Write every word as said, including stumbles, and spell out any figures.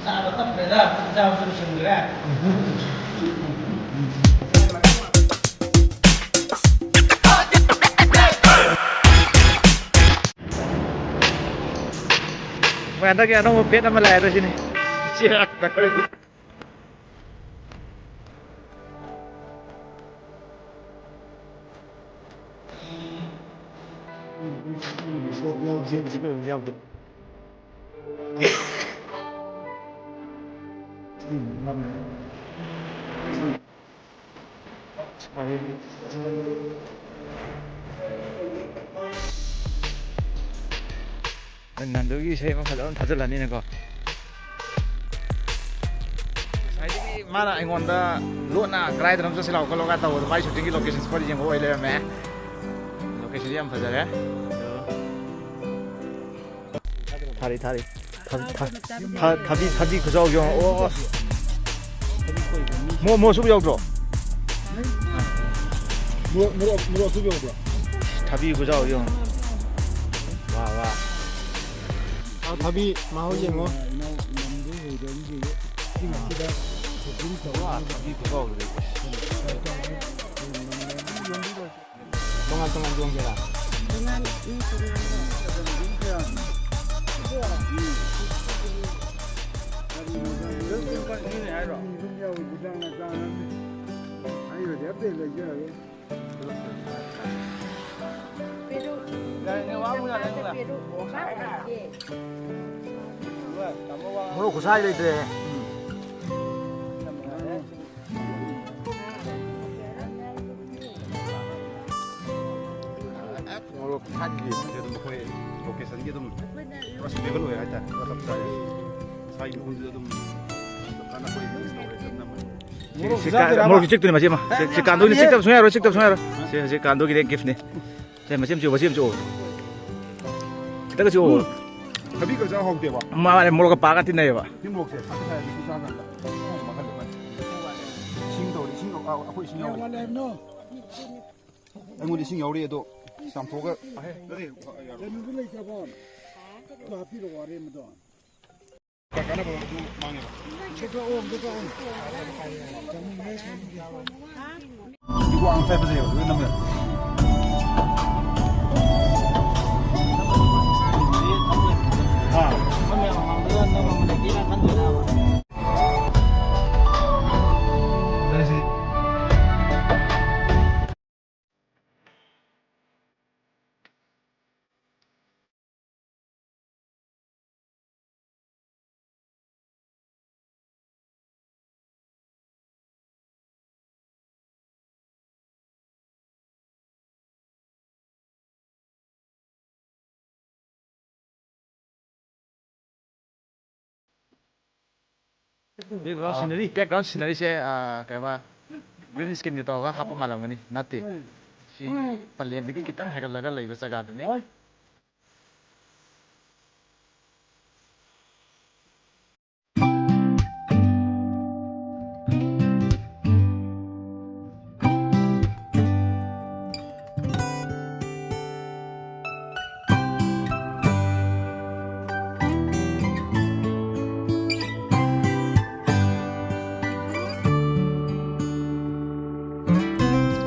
ꯆꯥꯕ ꯇꯞꯈ꯭ꯔꯦꯗ, ꯆꯥꯕꯁꯨ ꯂꯣꯏꯁꯤꯟꯈ꯭ꯔꯦ꯫ ꯃꯣꯏ ꯍꯟꯗꯛꯀꯤ ꯑꯅꯧꯕ ꯄꯦꯠ ꯑꯃ ꯂꯥꯛꯑꯦꯗꯣ ꯁꯤꯅꯤ꯫ ꯅꯪ ꯅꯟꯗꯨꯒꯤ ꯏꯁꯩ ꯑꯃ ꯐꯖꯕ ꯑꯃ ꯊꯥꯖꯤꯜꯂꯅꯤꯅꯀꯣ꯫ ꯉꯁꯥꯏꯗꯒꯤ ꯃꯥꯅ ꯑꯩꯉꯣꯟꯗ ꯂꯣꯟꯅ ꯀꯗꯥꯏꯗꯅꯣ ꯆꯠꯁꯤ ꯂꯥꯛꯑꯣ ꯈꯣꯠꯂꯣꯒ ꯇꯧꯕꯗꯣ, ꯃꯥꯏ shooting ꯒꯤ location spot ꯌꯦꯡꯕ ꯑꯣꯏ ꯂꯩꯔꯝꯃꯦ꯫ Location ꯗꯤ ꯌꯥꯝ ꯐꯖꯔꯦ꯫ ꯊꯥꯔꯤ, ꯊꯥꯔꯤ꯫ ꯊ-, ꯊ-, ꯊ-, ꯊꯕꯤ, ꯊꯕꯤ ꯈꯨꯆꯥꯎ ꯌꯦꯡꯉꯣ꯫ ꯑꯣ, ꯑꯣ꯫ ꯃꯣ-, ꯃꯣꯔꯣꯛ ꯑꯁꯨꯕ ꯌꯥꯎꯗ꯭ꯔꯣ? ꯃꯣꯔꯣꯛ, ꯃꯣꯔꯣꯛ, ꯃꯣꯔꯣꯛ ꯑꯁꯨꯕ ꯌꯥꯎꯕ꯭ꯔꯣ? ꯊꯕꯤ ꯈꯨꯆꯥꯎ ꯌꯦꯡꯉꯣ꯫ ꯋꯥ, ꯋꯥ꯫ ꯑꯥ, ꯊꯕꯤ ꯃꯍꯥꯎ ꯌꯦꯡꯉꯣ꯫ ꯏꯅꯥꯎ ꯂꯝꯗꯨ ꯍꯩꯕꯒꯤ ꯆꯤꯡ ꯑꯁꯤꯗ shopping ꯇꯧꯕ꯫ ꯋꯥ, ꯊꯕꯤ ꯈꯨꯆꯥꯎꯗꯨꯗꯤ꯫ ꯇꯣꯉꯥꯟ ꯇꯣꯉꯥꯟ ꯌꯣꯟꯒꯦꯔꯥ? ꯇꯣꯉꯥꯟ, ꯎꯝ, ꯇꯣꯉꯥꯟꯕ꯫ ꯄꯦꯔꯨꯛ꯫ ꯄꯦꯔꯨꯛ ꯃꯣꯔꯣꯛ ꯈꯨꯁꯥꯏ ꯂꯩꯇ꯭ꯔꯦ꯫ ꯃꯣꯔꯣꯛ ꯊꯥꯛꯀꯤ ꯌꯦꯟꯁꯦ ꯑꯗꯨꯝ ꯑꯩꯈꯣꯏ location ꯒꯤ ꯑꯗꯨꯝ ꯄꯨꯔꯥ suitable ꯑꯣꯏ ꯍꯥꯏꯇꯥꯔꯦ, ꯄꯨꯔꯥ ꯆꯞ ꯆꯥꯔꯦ꯫ ꯃꯁꯥꯒꯤ ꯃꯐꯝꯗꯨꯗ ꯑꯗꯨꯝ ꯐꯖꯅ ꯑꯩꯈꯣꯏ mix ꯇꯧꯔꯦ, ꯐꯖꯅ ꯅꯝꯃꯦ꯫ ꯁꯤ, ꯁꯤ ꯀꯥ-, ꯃꯣꯔꯣꯛꯁꯤ ꯆꯤꯛꯇꯣꯏꯅꯦ ꯃꯁꯤ ꯑꯃ꯫ ꯁꯤ, ꯁꯤ ꯀꯥꯟꯗꯣꯏꯅꯦ, ꯆꯤꯛꯇꯕ ꯁꯨꯡꯌꯥ ꯌꯥꯔꯣꯏ, ꯆꯤꯛꯇꯕ ꯁꯨꯡꯌꯥ ꯌꯥꯔꯣꯏ꯫ ꯁꯤ ꯍꯧꯖꯤꯛ ꯀꯥꯟꯗꯣꯏꯒꯤꯗꯤ gift ꯅꯤ꯫ ꯁꯦ, ꯃꯁꯤ ꯑꯃ ꯆꯤꯛꯑꯣ, ꯃꯁꯤ ꯑꯃ ꯆꯤꯛꯑꯣ꯫ ꯈꯤꯇꯪꯒ ꯆꯤꯛꯑꯣ꯫ ꯎꯝ꯫ ꯊꯕꯤ ꯈꯛ ꯆꯥ ꯍꯥꯎꯇꯦꯕ꯫ ꯃꯥꯅꯦ, ꯃꯣꯔꯣꯛꯀ ꯄꯥꯒ ꯇꯤꯟꯅꯩꯌꯦꯕ꯫ ꯁꯤ ꯃꯣꯔꯣꯛꯁꯦ ꯍꯥꯞꯄ ꯆꯥꯔꯗꯤ ꯁꯤ ꯆꯥ ꯀꯥꯟꯗ ꯃꯈꯜ ꯑꯃꯅꯤ꯫ ꯏꯁꯤꯡ ꯇꯧꯔꯗꯤ ꯏꯁꯤꯡ, ꯑ, ꯑꯩꯈꯣꯏ ꯏꯁꯤꯡ ꯌꯥꯎꯔꯤ꯫ ꯑꯩꯉꯣꯟꯗ ꯏꯁꯤꯡ ꯌꯥꯎꯔꯤ ꯑꯗꯣ ꯆꯥꯝꯊꯣꯛꯑꯒ꯫ ꯀꯩꯅꯣꯗꯨ ꯂꯩꯇ꯭ꯔꯕꯣ? ꯍꯥꯞꯄꯤꯔꯛꯑꯣ ꯑꯔꯦꯝꯕꯗꯣ꯫ ꯀꯥꯟꯅꯕ ꯑꯗꯨ ꯃꯥꯡꯉꯦꯕ꯫ ꯋꯥꯡ ꯆꯠꯄꯁꯦ ꯌꯦꯡꯉꯣ, ꯑꯗꯨ ꯅꯝꯃꯦ꯫ ꯑꯥ꯫ Background scenery, background sceneryꯁꯦ, ꯑ, ꯀꯩꯕ, green screenꯒ ꯇꯧꯔꯒ ꯍꯥꯞꯄ ꯃꯥꯜꯂꯝꯒꯅꯤ꯫ ꯅꯠꯇꯦ꯫ ꯁꯤ ꯄꯂꯦꯟꯗꯒꯤ ꯈꯤꯇꯪ ꯍꯥꯏꯒꯠꯂꯒ ꯂꯩꯕ ꯖꯒꯥꯗꯨꯅꯤ꯫